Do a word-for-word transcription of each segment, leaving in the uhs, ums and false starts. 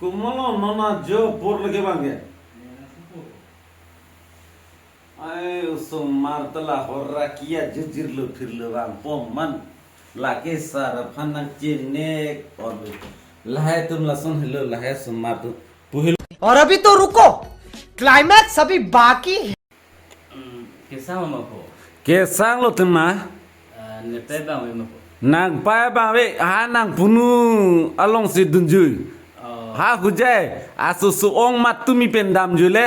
Kumalo nona jo por lagi bang ke. Ai, osomar ta la hor ra kia jujir lo phir lo bang pom man. Lake sar aphan nang chenek or lahai atum lason helo, lahai osomar atum pu helo. और अभी तो रुको, क्लाइमैक्स अभी बाकी है। Hmm, kesang lo ma po? Kesang lo tema. Ah, ne pei bang ave ma po? Nang pei bang ave, ha nang punu alongsi dunjui. Oh. Ha hujai, aso so-ong mat tumi pen damjui le.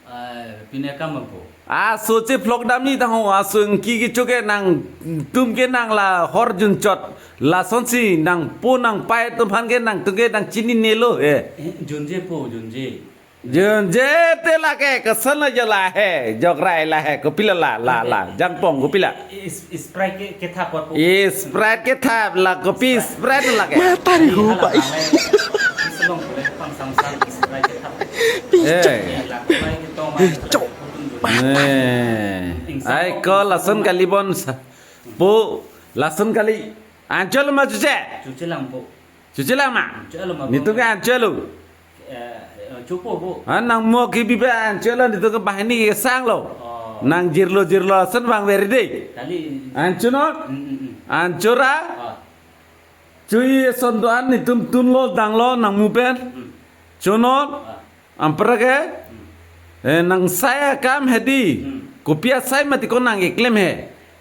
Ah, pine kam ma po? Aso chephlok damji ta ho, aso engki kecho ke nangtum ke nang la hor junchot. Lasonsi nangpo nangpei atum aphan ke nangtum ke nang chininelo he. Eh, junje po, junje. Junje te lake, koson lo jo lahai, jokrai lahai, kopi la la la la, jangpong kopi la. Is, Sprite ke, kethap po. Sprite kethap la, kopi Sprite lake. Mata ri ho, hala Pak. Bang le, iselong le, pang samsam, Sprite kethap. Eh. Eh, la, Sprite ketong, Cok. Eh. Ai ko lason kali bon sa. Po, lason kali. Anchot lo ma chuche? Chuche lang po. Chuche lang ma? Chuche lang ma. Nitum ke anchot lo. Eh, eh, chupo po. Ah, nang mo kibi pe anchot lo, nitum ke banghini kesang lo. Oh. Nang jirlo jirlo ason bang veri dei. Kali. Anchot non? Hmm, hmm, hmm. Anchot ra? Ah. Chui son do-an nitum tunlo danglo nang mu pen. Hmm. Chot non? Ah. Anparke? Hmm. Eh, nang sai akam hedi. Hmm. Kopi asai mati ko nang keklem he.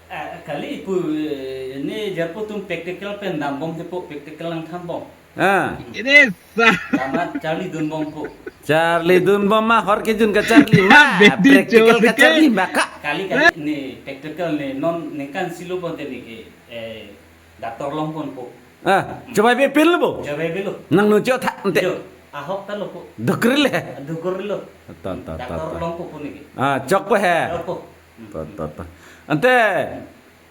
Ah, kali pu, eh, ne jarpo atum practical pen dambom te po, practical nangthanbom. Ah. Ini sa. Tama charli dunbom po. Charli dunbom ma hor kejun kacharli ma. Bedi Practical chor ke. Kacharli ma ka. Kali kali ne practical ne non ningkan isi lo pon te ne ke, eh, doctor longpon po. Ah, chobai pe pil bo. Chobai pil lo. Nang no cho tha ante. Jo, ahok ta lo po. Dokri le. Dokri lo. Ta, ta, ta, ta. Doctor longpo po ne ke. Ah, chokpo he. Chokpo. Ta, ta, ta. Ante,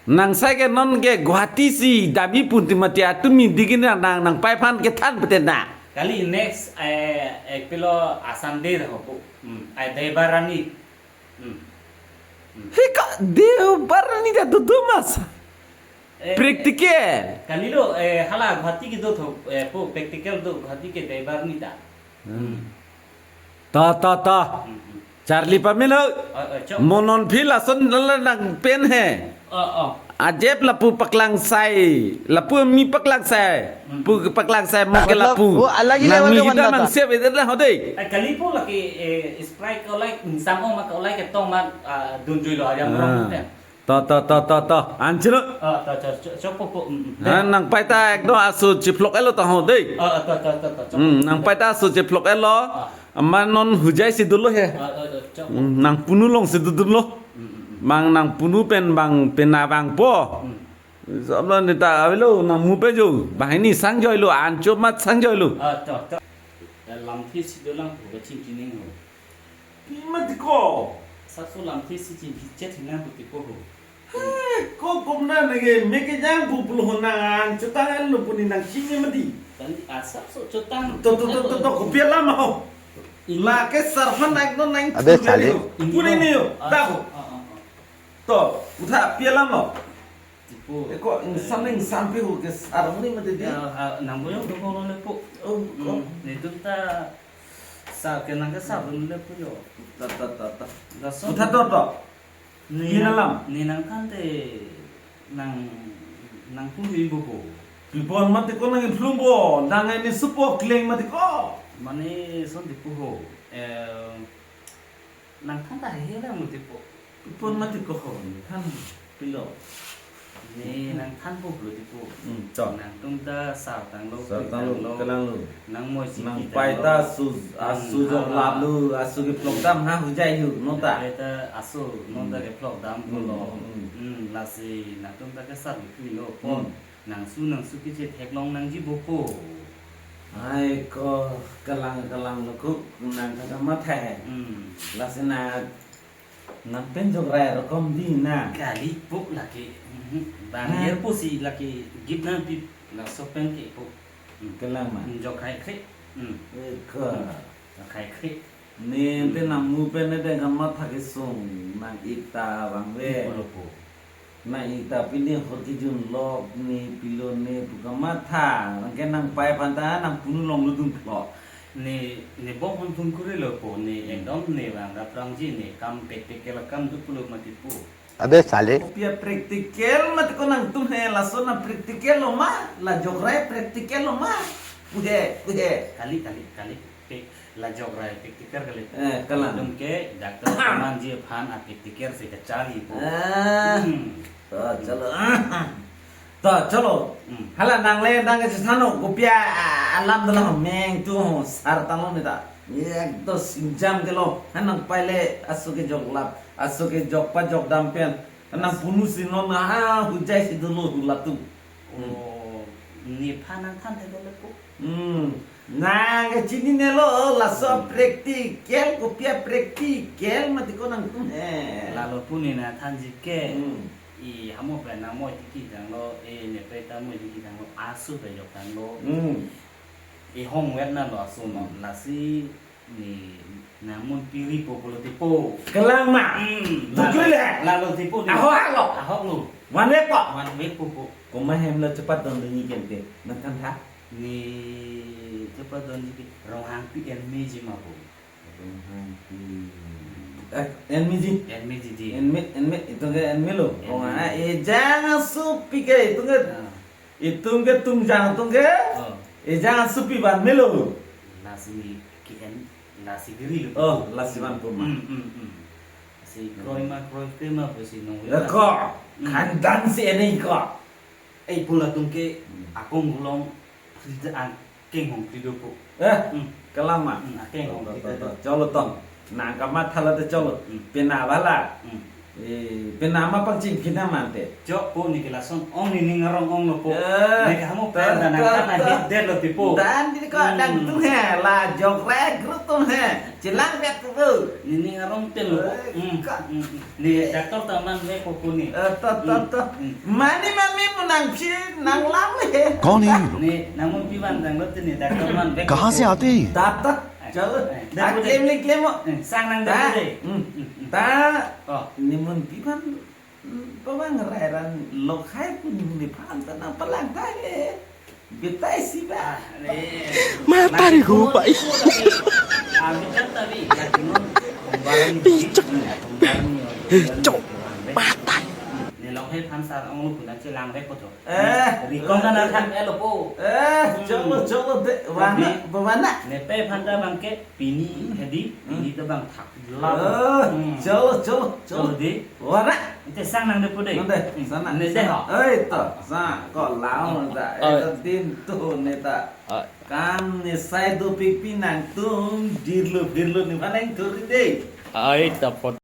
nang sai ke non ke Guwahati si damji pu tumi mati atum mi digi nang, nang, nangpei aphan kethan pute na. Kali next, eh, eh, pilo Assam Day ho po. Hmm. Ai Deibarani. Hmm. Hmm. He ka Deibarani ta do do mas. Eh, practical. Kali lo, eh, hala Guwahati ke do tho, eh, po practical do Guwahati ke Deibarani ta. Hmm. Ta, ta, ta. Hmm, hmm. Charli pamelo. Oh, oh, chok. Mo non phi lason lala nang pen he. Oh, oh. Ajep lapu paklangsai, lapu mi paklangsai. Hmm. Pu paklangsai mo ke matlab, lapu. Wo alag hi level ke nang mi hita banda nang ta. Siap eder la ho dei. Eh, kali po lake, eh, Sprite ko like, samong ma ko like ketong ma, ah, dunjui lo ajam rong pen. To, to, to, to, to. Anchot lo. Ah, to, to, to, chokpo po. Hmm, hmm. Ha, nangpei ta ekdom aso chephlok-et lo ta ho dei. Ah, ah, to, to, to, to, chokpo. Hmm, nangpei ta aso chephlok-et lo. Ah. Amat non hujai si dolo he. Ah, ah, ah, chokpo. Hmm, nang punu alongsi dodunlo. Hmm, hmm, hmm. Bang nang punu pen bang pena bang po. Hmm. Sabla ne ta avelo nang mu pe jo. Banghini sangjoi lo, anchot mat sangjoi lo. Ah, to, to. Ya, lamthe si dolang po, kachingki ning ho. Pi mati ko. Sapso lamthe si chingki chet hinang puti po ho. He, ko komna nage me kejang pu pulo ho nang chotang lo pu ne nang chini mati. Tani asapso chotang. To, to, to, to, to, kopi alam ho. Ini. Lake sarfan naik no nang. Abe chale. Pune ne yo. Ah, da ho. Ah, ah, ah. To, utha pi alam ho. Tipo, eko insan eh, insan pi ho ke sarfan ni mati di. Ya, ah, nang boyong do ko le po. Oh, hmm, oh. Netum ta sa ke nang ke sa dun le po yo. Ta, ta, ta, ta. Lason. Utha to to. Ni pin nang, alam. Ni nangthan te nang, nang pun imbo po. Pipon mati ko nang implum bo, nang ini supo kleng mati ko. Mane son tipo ho. Eh, nangthan ta he la mati po. Pipon mati ko ho, than pilo. Ne nangthan po bro tipo. Hmm, to. Nangtum ta sartang lo, sartang lo, tang lo, kelang lo. Nang moi si nang pi pai tang ta lo. Su, hmm, asu jok ha, lap lo, asu kephlok dam ha hujai hu, non ta. Nang pai ta asu, non ta, hmm, kephlok dam ko lo. Hmm, hmm. Hmm, lasi nangtum ta kesar lo, pi lo po. Hmm. Nang su, nang su keche theklong nangji bo po. Ai ko kelang kelang lo ko nang kata matha he. Hmm. Lasi na nang pen jok rai rokom di na. Kali po lake. Mhm. Bang, ha? Yer po si lake gip nang pi laso pen ke po. Hmm. Kelang ma. Hmm, jok hai kre. Hmm. Eh, ke. Hmm. Jok hai kre. Ne, hmm, te nang mu pen ne deng kamatha kesung nang ik ta bang ve. Pi pulo po. Nang ik ta pini hor kejun lok ne pilo ne pu kamatha. Nang ke nangpai aphan ta nang punu along lo dun klo. Ne, ne bom hon thun kurilo po, ne ekdom ne bang rap rangji ne kam practical akam do pulo mati po. Abe sale. Kopi a-practical mati ko nangtum he, laso na practical lo ma, la jokrai practical lo ma. Kuhe, kuhe. Kali, kali, kali. Pe, la jokrai practical kali. Eh, kalang. Nangtum ke doctor manji aphan a-practical si kacharli po. Ah. Hmm. To, chalo. To, chalo. Hmm. Hala nangle nang ke sano kopi a, a, alam dala meng tu sar talo ne ta. Ye to singjam ke lo. Hanang paile aso ke joklap, aso ke jokpa jokdam pen. Hanang punu si non ha hujai si dolo hulatu. Hmm. Oh, nephan nangthan thek lo po. Hmm. Nang ke chininelo, laso Hmm. practical, kopi a-practical mati ko nangtum he. Lalo pu ne nangthanji ke. Hmm. I hamo pen nangmoi tiki janglo, e nepe ta moi tiki janglo, aso pe jok janglo. Hmm. I hong wet na lo aso no, Hmm. lasi ne nangmun piri po pulo ti po. Kalang ma. Hmm. Dukri le. Lalo ti po ne. Ahok lo. Ahok lo. Wan wek po. Wan wek po po. Komat hem lo chepat don dunji kente. Nangthan tha. Ne chepat don dunji ke Ronghangpi enmeji ma po. Ronghangpi. Eh, enmeji. Enmeji di. Enme, enme, itum ke enme lo. Enme. Ronghang, eh, ejang asupi ke, itum ke, Ah. itum ke Tungjang atum ke. Oh. Ejang asupi vanme lo. Lasi ke en, lasi giri lo. Oh, lasi van puma. Hmm, hmm, hmm. Si kroi ma, kroi ke ma, pusi nong. Ya ko, Hmm. khandan si ene ko. Eh, pula tum ke Hmm. akong gulong, frida ang keng hong frido po. Eh, Hmm. kalang ma. Hmm, akeng hong To, to, frido to, to. to. Chalo tong. Nang kamatha la te chalo. Hmm. Pena bala. Hmm. Eh, pena ma pangching pina mante. Chok po ne ke lason ong nening arong ong lo po. Eh, Ne ke hamo to, pen dan to, nang to. kan hit det lo ti po. Dan di ko Hmm. nangtum he la jokrai gru tum he. Chelang bet po. Nening arong pen lo po. Eh, Hmm, ka- hmm, hmm. Ne doctor ta man me po po ne. Eh, to, to, Hmm, to. hmm. Mani mani mo nangphi nanglang he. कौन है ये लोग? Ne nangmun pi van dang lo te ne doctor man me po po. कहाँ से आते हैं ये? Ta, ta. Eh, Chalo. eh, Ah, de po de. claim le claim mo. Eh, sang nang de Ta. po de. Hmm. Hmm, hmm. Ta. Oh. Nemun pi van, hmm, pabang rai ran lokhai pu nephan ta nangpalang ta he. Betai si ba. Ah, eh. Matari ko, Pak. Ah, bichak ta bi, ya, tinggal. Picok. Picok. Matari. Ne lokhai phan sar ong lo pu nang chelang be po to. Eh. Rikong na na thak elo po. Eh, Hmm. chalo, chalo, de, wana, Tapi, wana. Nepe phan ta bang ke, pini, hedi, Hmm. pini ta bang thak. Eh, Hmm. chalo, chalo, chalo. Chalo de. Wana. Ite sang nang de po de. Nang de, Hmm. sana, Ne de sana. ho. Eh, to, sa, ko lao ta, Oh. eh, to din tu ne ta. Oh. Kam ne sai dopik pi nangtum, dirlo, dirlo ne manang turi de. Ai, ta pot.